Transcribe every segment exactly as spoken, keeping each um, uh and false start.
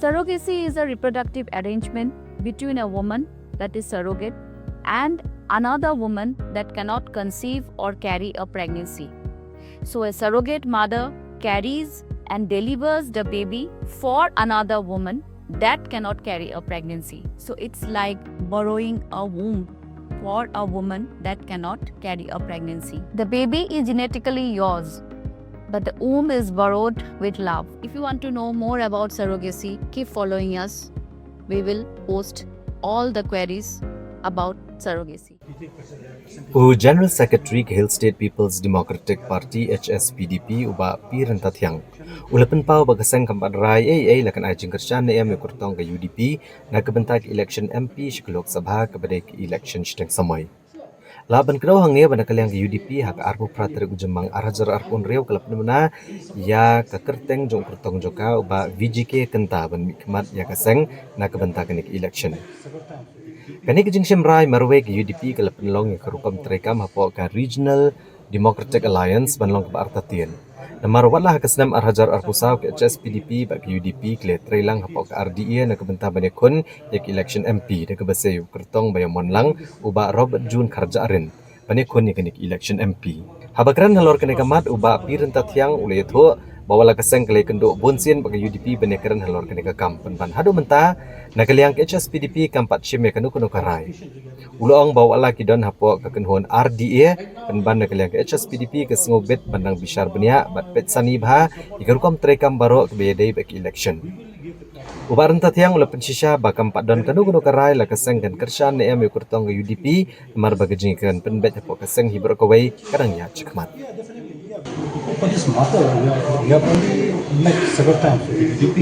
Surrogacy is a reproductive arrangement between a woman, that is surrogate, and another woman that cannot conceive or carry a pregnancy. So a surrogate mother carries and delivers the baby for another woman that cannot carry a pregnancy. So it's like borrowing a womb for a woman that cannot carry a pregnancy. The baby is genetically yours, but the womb is borrowed with love. If you want to know more about surrogacy, keep following us. We will post all the queries about surrogacy. U General Secretary ka Hill State People's Democratic Party H S P D P u Bah P Ryntathiang u la pynpaw ba ka seng kam pat rai ei ei la kan ai jingkyrshan ne em ïa u kyrtong ka U D P na ka bynta ka election M P sha ka Lok Sabha kaba dei ka election shiteng samoi. La ban kdew hangne ba na ka liang ka U D P ha ka arphew phra tarik u Jymmang ar hajar arphew hynriew ka la pynbna ïa ka kyrteng jong u kyrtong jong ka u Bah V G K Kynta ban mihkhmat ïa ka seng na ka bynta kane ka election. Kane ka jingshim rai marwei ka U D P ka la pynlong ïa ka rukom treikam hapoh ka Regional Democratic Alliance ban long kaba artatien. Namar watla ha ka snem ar hajar arphew saw ka H S P D P bad ka U D P ki la treilang hapoh ka R D A na ka bynta ban ïakhun ïa ka election M P da kaba sei ïa u kyrtong ba ïamon lang u Bah Robert June Kharjahrin ban ïakhun ïa kane ka election M P. Haba kren halor kane ka mat u Bah P Ryntathiang u la ïathuh ba watla ka seng ka la ïakynduh bunsien bad ka U D P ban ïakren halor kane ka kam pynban haduh mynta na ka liang ka H S P D P kam pat shim ïa kano kano ka rai. U la ong ba watla ki don hapoh ka kynhun R D A pynban na ka liang ka H S P D P ka sngewbit ban nang bishar bniah bad peit sani bha ïa ka rukom treikam baroh kaba ïadei bad ka election. U Bah Ryntathiang u la pynshisha ba kam pat don kano kano ka rai la ka seng kan kyrshan ne em ïa u kyrtong ka U D P namar ba ka jingïakren pynbeit hapoh ka seng hi baroh kawei ka dang ïaid shakhmat. For this matter, we have, we have only met several times with the U D P,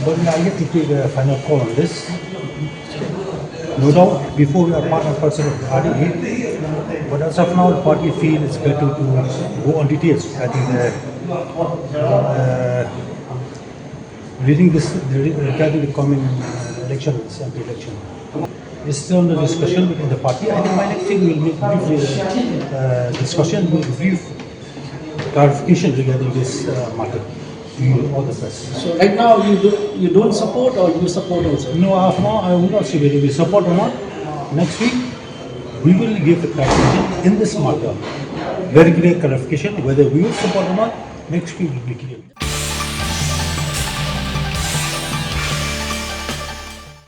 but we are yet to take a final call on this. No doubt, before we are part and parcel of the party, but as of now, the party feel it's better to go on details. I think the, uh, reading this, the, regarding the coming uh, election, this M P election, it's still under discussion within the party. I think by next week we'll make brief uh, discussion, make brief clarification regarding this uh, matter. To you, all the best. So right now you do you don't support or you support also? No, as of now, I will not say whether we support or not. Next week, we will give the clarification in this matter. Very clear clarification whether we will support or not. Next week will be clear.